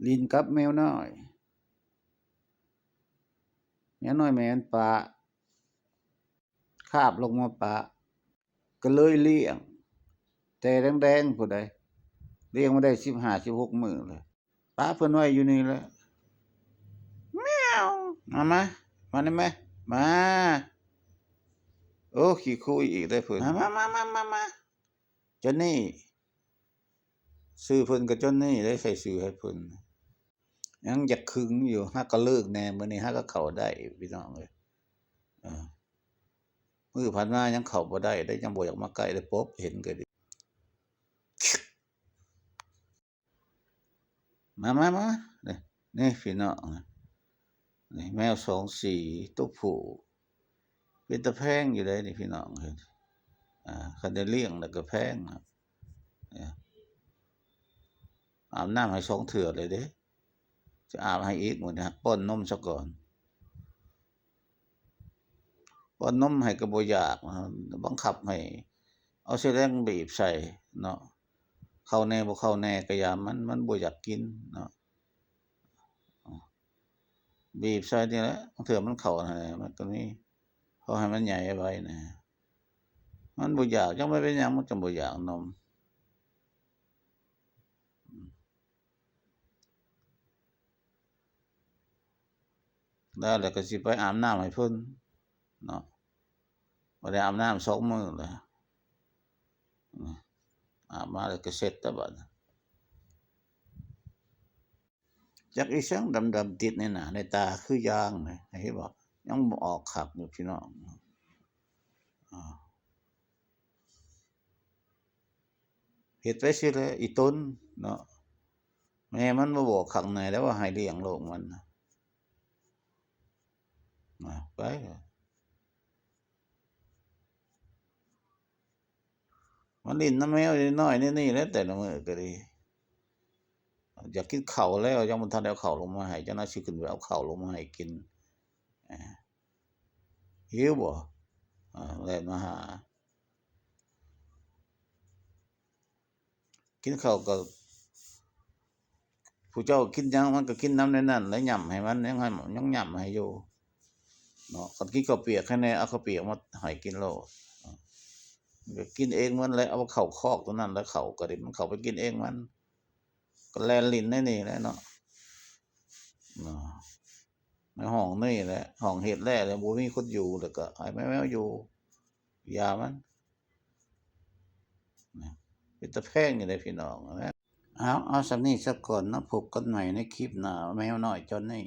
ຫຼິ້ນກັບແມວນ້ອຍ. ແມວນ້ອຍແມ່ມັນປະ ຄາບລົງມາປະ ກໍເລີຍລ້ຽງ ແຕ່ແດງໆ ພຸ້ນໃດ໋ ລ້ຽງມາໄດ້ສິບຫ້າ ສິບຫົກມື້ແລ້ວ ປະເພິ່ນໄວ້ຢູ່ນີ້ແຫຼະ ແມວ ມາ ມາ ມານີ້ແມ ມາ ໂອ້ ຂີ້ຄຸຍອີກເດ້ເພິ່ນ ມາ ມາ ມາ ມາ ຈອນນີ້ ຊື່ເພິ່ນກໍຈອນນີ້ໄດ້ ໃສ່ຊື່ໃຫ້ເພິ່ນ ຍັງຢາກຂຶງຢູ່ ຫາກໍເລີກແດ່ ມື້ນີ້ຫາກໍເຂົ້າໄດ້ ພີ່ນ້ອງເອີຍ ເອີ ມື້ຜ່ານມາຍັງເຂົ້າບໍ່ໄດ້ເດ້ ຍັງບໍ່ຢາກມາໃກ້ເດ້ ປົບເຫັນກໍດີ ມາ ມາ ມາ ນີ້ ນີ້ພີ່ນ້ອງ ນີ້ແມວສອງສີ ຕົວຜູ້ ເປັນຕາແພງຢູ່ເດ້ນີ້ພີ່ນ້ອງ ອາ ຄັນໄດ້ລ້ຽງແລ້ວກໍແພງ ອາ ອາບນ້ຳໃຫ້ສອງເທື່ອເລີຍເດ້ ຈະອາບໃຫ້ອີກ ມື້ນີ້ປ້ອນນົມຊະກ່ອນ ປ້ອນນົມໃຫ້ກໍບໍ່ຢາກ ບັງຄັບໃຫ້ເອົາສະແລງບີບໃສ່ເນາະ ເຂົ້າແດ່ບໍ່ເຂົ້າແດ່ກໍຢ່າມັນ ມັນບໍ່ຢາກກິນເນາະ ບີບໃສ່ນີ້ແຫຼະ ບາງເທື່ອມັນເຂົ້າຫັ້ນແຫຼະ ມັນກໍມີ ພໍໃຫ້ມັນໃຫຍ່ໄວນະ ມັນບໍ່ຢາກ ຈັກມັນເປັນຫຍັງ ມັນຈຶ່ງບໍ່ຢາກນົມ. ແລ້ວ ແລ້ວກໍຊິໄປອາບນ້ຳໃຫ້ເພິ່ນເນາະ ບໍ່ໄດ້ອາບນ້ຳສອງມື້ແລ້ວ ອາບມາແລ້ວກໍເຊັດແລ້ວບັດນີ້ ຈັກອີ່ຫຍັງດຳໆ ຕິດໃນໜ້າໃນຕາຄືຢ່າງນະ ເຫັນບໍ່ ຍັງບໍ່ອອກຄັກຢູ່ ພີ່ນ້ອງ ອາ. ເຮັດໄປຊີ້ແຫຼະ ອີ່ຕົນເນາະ ແມ່ມັນມາບອກຄັກແນ່ແລ້ວວ່າໃຫ້ລ້ຽງລູກມັນນະ ໄປ ມາຫຼິ້ນນຳແມວນ້ອຍນີ້ແຫຼະ ແຕ່ລະມື້ກໍດີ ຢາກກິນເຂົ້າແລ້ວ ຍັງບໍ່ທັນໄດ້ເອົາເຂົ້າລົງມາໃຫ້ ຈັ່ງນັ້ນຊິຂຶ້ນໄປເອົາເຂົ້າລົງມາໃຫ້ກິນ ຫິວບໍ່ ແລ່ນມາຫາ ກິນເຂົ້າກໍ ຜູ້ເຈົ້າກິນຫຍັງມັນກໍກິນນຳໃນນັ້ນ ແລະຫຍ້ຳໃຫ້ມັນ ຍັງໃຫ້ ຍັງຫຍ້ຳໃຫ້ຢູ່ເນາະ ຄັນກິນເຂົ້າປຽກໃຫ້ແດ່ ເອົາເຂົ້າປຽກມາໃຫ້ກິນໂລດ ກໍກິນເອງມັນແຫຼະ ເອົາເຂົ້າຄອກຕົວນັ້ນແຫຼະ ເຂົ້າກໍດີ ມັນເຂົ້າໄປກິນເອງມັນ ກໍແລ່ນຫຼິ້ນໃນນີ້ແຫຼະເນາະ ໃນຫ້ອງນີ້ແຫຼະ ຫ້ອງເຮັດແລ້ວ ແລ້ວບໍ່ມີຄົນຢູ່ ແລ້ວກໍໃຫ້ແມວຢູ່ ຢ່າມັນ ເປັນຕາແພງຢູ່ເດ້ພີ່ນ້ອງ ເອົາ ເອົາສ່ຳນີ້ສາກ່ອນເນາະ ພົບກັນໃໝ່ໃນຄລິບໜ້າ ແມວນ້ອຍຈອນນີ້.